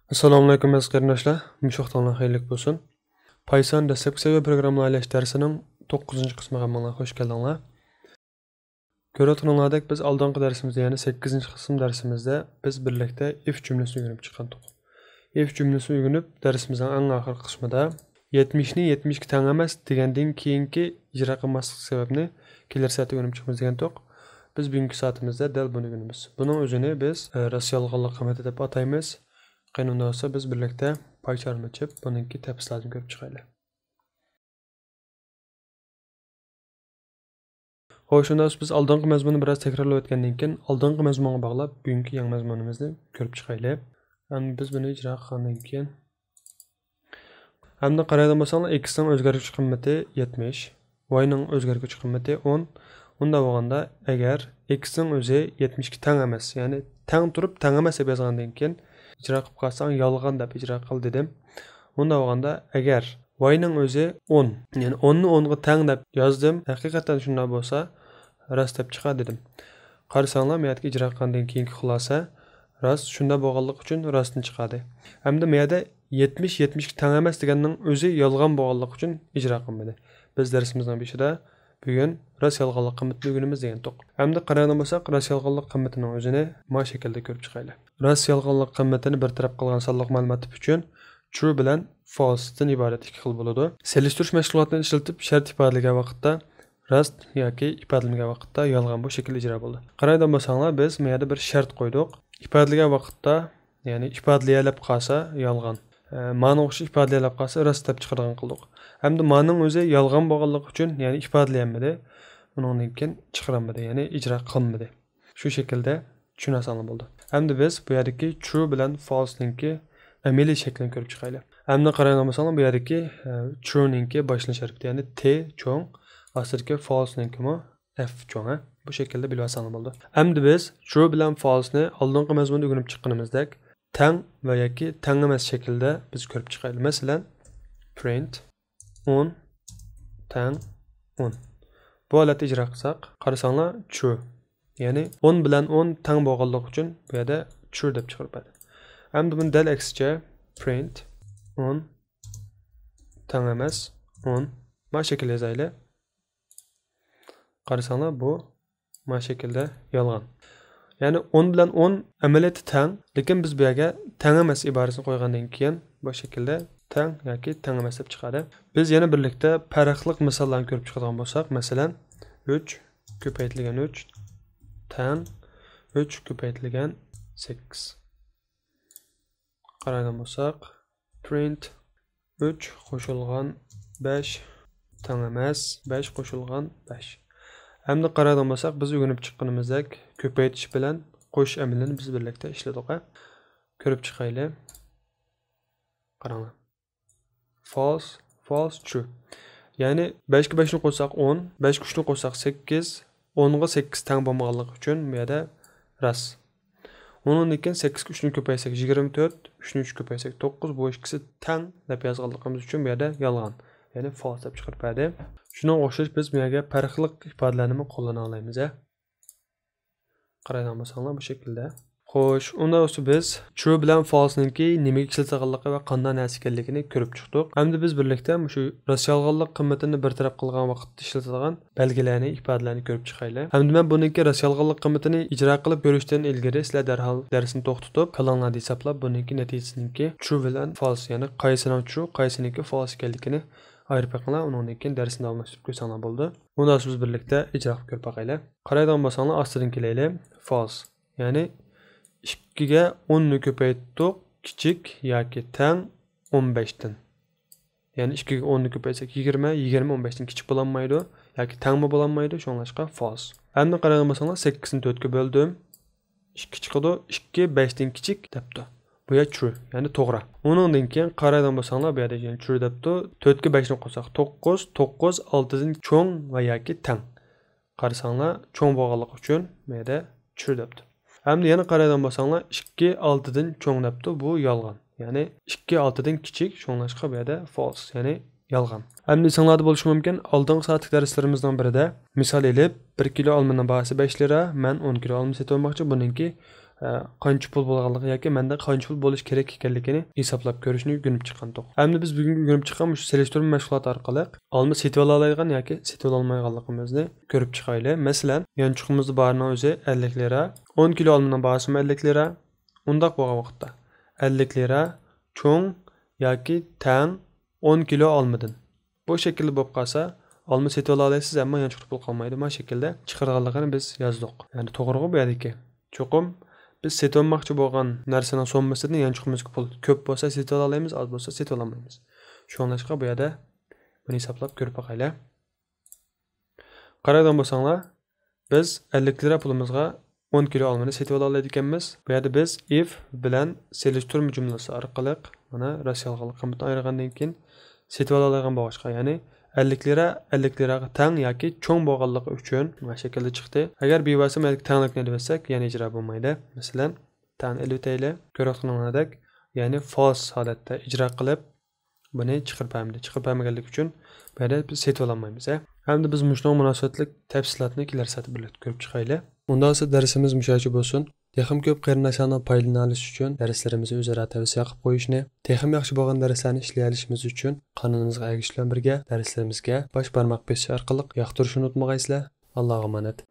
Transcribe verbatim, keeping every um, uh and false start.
ئەسسالامۇئەلەيكۇم ئەزىز قېرىنداشلار، مۇشۇ ۋاقتىڭلار خەيرلىك بولسۇن. پايسان دەسلەپكى سەۋىيە پروگراممىلار ئايلاش دەرسىنىڭ توققۇزىنچى قىسمىغا ھەممىڭلار خوش كەلدىڭلار. كۆرۈۋاتقىنىڭلاردەك بىز ئالدىنقى دەرسىمىزدە، يەنى سەككىزىنچى قىسىم دەرسىمىزدە بىز بىرلىكتە ئىف جۈملىسىنى ئۆگىنىپ چىققانتۇق. ئىف جۈملىسىنى ئۆگىنىپ دەرسىمىزنىڭ ئەڭ ئاخىرقى قىسمىدا يەتمىشنى يەتمىشكە تەڭ ئەمەس دېگەندىن كېيىنكى ئىجرا قىلماسلىق سەۋەبنى كېلەر سائەتتە ئۆگىنىپ چىقىمىز دېگەنتۇق. بىز بۈگۈنكى سائىتىمىزدە دەل بۇنى ئۆگىنىمىز. بۇنىڭ ئۆزىنى بىز، ئە، راست يالغانلىق قىممىتى دەپ ئاتايمىز. قېنى ئۇنداق بولسا بىز بىرلىكتە پاي چارتنى ئېچىپ بۇنىڭكى تەپسىلاتىنى كۆرۈپ چىقايلى. خوش، شۇنداق بىز ئالدىنقى مەزمۇننى بىراز تەكرارلاپ ئۆتكەندىن كېيىن، ئالدىنقى مەزمۇنغا باغلاپ بۈگۈنكى يېڭى مەزمۇنىمىزنى كۆرۈپ چىقايلى. ئەمدى بىز بۇنى ئىجرا قىلغاندىن كېيىن، ئەمدى قارايدىغان بولساڭلار، ئېكسنىڭ ئۆزگەرگۈچى قىممىتى يەتمىش، ۋاينىڭ ئۆزگەرگۈچى قىممىتى ئون. ئۇنداق بولغاندا، ئەگەر ئېكسنىڭ ئۆزى يەتمىشكە تەڭ ئەمەس، يەنى تەڭ تۇرۇپ تەڭ ئەمەس دەپ يازغاندىن كېيىن، ئىجرا قىلىپ قالساڭ، يالغان دەپ ئىجرا قىل دېدىم. ئۇنداق بولغاندا، ئەگەر ۋاينىڭ ئۆزى ئون، يەنى ئوننى ئونغا تەڭ دەپ يازدىم، ھەقىقەتەن شۇنداق بولسا، راست دەپ چىقار دېدىم. قارىساڭلار، مۇ يەردىكى ئىجرا قىلغاندىن كېيىنكى خۇلاسە راست، شۇنداق بولغانلىقى ئۈچۈن راستنى چىقاردى. ئەمدى مۇ يەردە يەتمىش يەتمىشكە تەڭ ئەمەس دېگەننىڭ ئۆزى يالغان بولغانلىقى ئۈچۈن ئىجرا قىلمىدى. بىز دەرسىمىزنىڭ بېشىدا بۈگۈن راست يالغانلىق قىممىتىنى ئۆگىنىمىز دېگەنتۇق. ئەمدى قارايدىغان بولساق، راست يالغانلىق قىممىتىنىڭ ئۆزىنى ما شەكىلدە كۆرۈپ چىقايلى. راست يالغانلىق قىممىتىنى بىر تەرەپ قىلغان سانلىق مەلۇمات تىپى ئۈچۈن true بىلەن false تىن ئىبارەت ئىككى خىل بولىدۇ. سېلىشتۇرۇش مەشغۇلاتىنى ئىشلىتىپ شەرت ئىپادىلىگەن ۋاقىتتا راست ياكى ئىپادىلىمىگەن ۋاقىتتا يالغان بۇ شەكىلدە ئىجرا بولدى. قارايدىغان بولساڭلار، بىز مۇ يەردە بىر شەرت قويدۇق. ئىپادىلىگەن ۋاقىتتا، يەنى ئىپادىلىيەلەپ قالسا يالغان. ئە، مانىڭغا ئوخشاش ئىپادىلىيەلەپ قالسا راست دەپ چىقىدىغان قىلدۇق. ئەمدى مانىڭ ئۆزى يالغان بولغانلىقى ئۈچۈن، يەنى ئىپادىلىيەلمىدى. ئۇنىڭدىن كېيىن چىقىرالمىدى، يەنى ئىجرا قىلمىدى. شۇ شەكىلدە چۈشىنەلسەڭلار بولدى. ئەمدى بىز بۇ يەردىكى true بىلەن false نىڭكى ئەمەلىي شەكلىنى كۆرۈپ چىقايلى. ئەمدى قارايدىغان بولساڭلار، بۇ يەردىكى، ئە، true نىڭكى باشلىنىش ھەرىكىتى، يەنى T چوڭ، ئاستىدىكى false نىڭكىمۇ F چوڭ، ھە؟ بۇ شەكىلدە بىلىۋالساڭلار بولدى. ئەمدى بىز true بىلەن false نى ئالدىنقى مەزمۇندا ئۆگىنىپ چىققىنىمىزدەك تەڭ ۋە ياكى تەڭ ئەمەس شەكىلدە بىز كۆرۈپ چىقايلى. مەسىلەن، print ئون تەڭ ئون. بۇ ھالەتتە ئىجرا قىلساق، قارىساڭلار true. يەنى ئون بىلەن ئون تەڭ بولغانلىقى ئۈچۈن بۇ يەردە true دەپ چىقىرىپ بەردى. ئەمدى بۇنى دەل ئەكسىچە، print ئون تەڭ ئەمەس ئون. ما شەكىل يازايلى. قارىساڭلار، بۇ ما شەكىلدە يالغان. يەنى ئون بىلەن ئون ئەمەلىيەتتە تەڭ، لېكىن بىز بۇ يەرگە تەڭ ئەمەس ئىبارىسىنى قويغاندىن كېيىن بۇ شەكىلدە تەڭ ياكى تەڭ ئەمەس دەپ چىقاردى. بىز يەنە بىرلىكتە پەرقلىق مىساللارنى كۆرۈپ چىقىدىغان بولساق، مەسىلەن، ئۈچ كۆپەيتىلگەن ئۈچ تەڭ ئۈچ كۆپەيتىلگەن سەككىز. قارايدىغان بولساق، print ئۈچ قوشۇلغان بەش تەڭ ئەمەس بەش قوشۇلغان بەش. ئەمدى قارايدىغان بولساق، بىز ئۆگىنىپ چىققىنىمىزدەك كۆپەيتىش بىلەن قوشۇش ئەمىلىنى بىز بىرلىكتە ئىشلىدۇق، ھە؟ كۆرۈپ چىقايلى. قاراڭلار. False، false، true. يەنى بەشكە بەشنى قوشساق ئون، بەشكە ئۈچنى قوشساق سەككىز، ئونغا سەككىز تەڭ بولمىغانلىقى ئۈچۈن بۇ يەردە راست. ئۇنىڭدىن كېيىن سەككىزگە ئۈچنى كۆپەيتسەك يىگىرمە تۆت، ئۈچنى ئۈچكە كۆپەيتسەك توققۇز، بۇ ئىككىسى تەڭ دەپ يازغانلىقىمىز ئۈچۈن بۇ يەردە يالغان، يەنى false دەپ چىقىرىپ بەردى. شۇنىڭغا ئوخشاش بىز بۇ يەرگە پەرقلىق ئىپادىلەرنىمۇ قوللىنالايمىز، ھە. قارايدىغان بولساڭلار بۇ شەكىلدە. خوش، ئۇنداق بولسا بىز true بىلەن false نىڭكى نېمىگە ئىشلىتىدىغانلىقى ۋە قانداق نەرسە ئىكەنلىكىنى كۆرۈپ چىقتۇق. ئەمدى بىز بىرلىكتە مۇشۇ راست يالغانلىق قىممىتىنى بىر تەرەپ قىلغان ۋاقىتتا ئىشلىتىدىغان بەلگىلەرنى، ئىپادىلەرنى كۆرۈپ چىقايلى. ئەمدى مەن بۇنىڭكى راست يالغانلىق قىممىتىنى ئىجرا قىلىپ كۆرۈشتىن ئىلگىرى سىلەر دەرھال دەرسنى توختىتىپ، كاللاڭلاردا ھېسابلاپ، بۇنىڭكى نەتىجىسىنىڭكى true بىلەن false، يەنى قايسىنىڭ true، قايسىنىڭكى false ئىكەنلىكىنى ئايرىپ بېقىڭلار، ئۇنىڭدىن كېيىن دەرسنى داۋاملاشتۇرۇپ كۆرسەڭلار بولىدۇ. ئۇندا بىز بىرلىكتە ئىجرا قىلىپ كۆرۈپ باقايلى. قارايدىغان بولساڭلار، ئاستىدىن كېلەيلى. False. يەنى ئىككىگە ئوننى كۆپەيتتۇق، كىچىك ياكى تەڭ ئون بەشتىن. يەنى ئىككىگە ئوننى كۆپەيتسەك يىگىرمە، يىگىرمە ئون بەشتىن كىچىك بولالمايدۇ ياكى تەڭمۇ بولالمايدۇ، شۇڭلاشقا false. ئەمدى قارايدىغان بولساڭلار، سەككىزنى تۆتكە بۆلدۈم. ئىككى چىقىدۇ، ئىككى بەشتىن كىچىك دەپتۇ. بۇ يەر true، يەنى توغرا. ئۇنىڭدىن كېيىن قارايدىغان بولساڭلار، بۇ يەردە يەنە true دەپتۇ. تۆتكە بەشنى قوشساق توققۇز، توققۇز ئالتىدىن چوڭ ۋە ياكى تەڭ. قارىساڭلار، چوڭ بولغانلىقى ئۈچۈن بۇ يەردە true دەپتۇ. ئەمدى يەنە قارايدىغان بولساڭلار، ئىككى ئالتىدىن چوڭ دەپتۇ، بۇ يالغان. يەنى ئىككى ئالتىدىن كىچىك، شۇڭلاشقا بۇ يەردە false، يەنى يالغان. ئەمدى ئېسىڭلاردا بولۇشى مۇمكىن، ئالدىنقى سائەتلىك دەرسلىرىمىزنىڭ بىرىدە مىسال ئېلىپ، بىر كىلو ئالمىنىڭ باھاسى بەش لىرا، مەن ئون كىلو ئالما سېتىۋالماقچى، بۇنىڭكى ئە، قانچە پۇل بولغانلىقى ياكى مەندە قانچە پۇل بولۇش كېرەك ئىكەنلىكىنى ھېسابلاپ كۆرۈشنى ئۆگىنىپ چىققانتۇق. ئەمدى بىز بۈگۈنكى ئۆگىنىپ چىققان مۇشۇ سېلىشتۇرما مەشغۇلاتى ئارقىلىق ئالما سېتىۋالالايدىغان ياكى سېتىۋالالمايدىغانلىقىمىزنى كۆرۈپ چىقايلى. مەسىلەن، يانچۇقىمىزدا بارىنىڭ ئۆزى ئەللىك لىرا. ئون كىلو ئالمىنىڭ باھاسىمۇ ئەللىك لىرا. ئۇنداق بولغان ۋاقىتتا ئەللىك لىرا چوڭ ياكى تەڭ ئون كىلو ئالمىدىن. بۇ شەكىلدە بولۇپ قالسا، ئالما سېتىۋالالايسىز، ئەمما يانچۇقتا پۇل قالمايدۇ. ما شەكىلدە چىقىدىغانلىقىنى بىز يازدۇق. يەنى توغرىغۇ بۇ يەردىكى. چوقۇم بىز سېتىۋالماقچى بولغان نەرسىنىڭ سوممىسىدىن يانچۇقىمىزدىكى پۇل كۆپ بولسا سېتىۋالالايمىز، ئاز بولسا سېتىۋالالمايمىز. شۇڭلاشقا بۇ يەردە بۇنى ھېسابلاپ كۆرۈپ باقايلى. قارايدىغان بولساڭلار، بىز ئەللىك لىرا پۇلىمىزغا ئون كىلو ئالمىنى سېتىۋالالايدىكەنمىز. بۇ يەردە بىز ئىف بىلەن سېلىشتۇرما جۈملىسى ئارقىلىق مانا راست يالغانلىق قىممىتىنى ئايرىغاندىن كېيىن سېتىۋالالايدىغان بولغاچقا، يەنى ئەللىك لىرا ئەللىك لىراغا تەڭ ياكى چوڭ بولغانلىقى ئۈچۈن مانا شەكىلدە چىقتى. ئەگەر بىۋاسىتە مەندىكى تەڭلىكنى ئېلىۋەتسەك، يەنە ئىجرا بولمايدۇ. مەسىلەن، تەڭ ئېلىۋېتەيلى. كۆرۈۋاتقىنىڭلاردەك، يەنى فالس ھالەتتە ئىجرا قىلىپ، بۇنى چىقىرىپ بەرمىدى. چىقىرىپ بەرمىگەنلىكى ئۈچۈن بۇ يەردە بىز سېتىۋالالمايمىز، ھە. ھەمدە بىز مۇشۇنىڭغا مۇناسىۋەتلىك تەپسىلاتنى كېلەر سەتتە بىرلىكتە كۆرۈپ چىقايلى. ئۇنداق بولسا دەرسىمىز مۇشۇ يەرچە بولسۇن. تېخىمۇ كۆپ قېرىنداشلارنىڭ پايدىلىنالىشى ئۈچۈن دەرسلىرىمىزنى ئۆزئارا تەۋسىيە قىلىپ قويۇشنى، تېخىمۇ ياخشى بولغان دەرسلەرنى ئىشلىيەلىشىمىز ئۈچۈن قانىلىمىزغا ئەگىشىش بىلەن بىرگە دەرسلىرىمىزگە باش بارماق بېسىش ئارقىلىق ياقتۇرۇشنى ئۇنتۇمىغايسىلەر. ئاللاغا ئامانەت.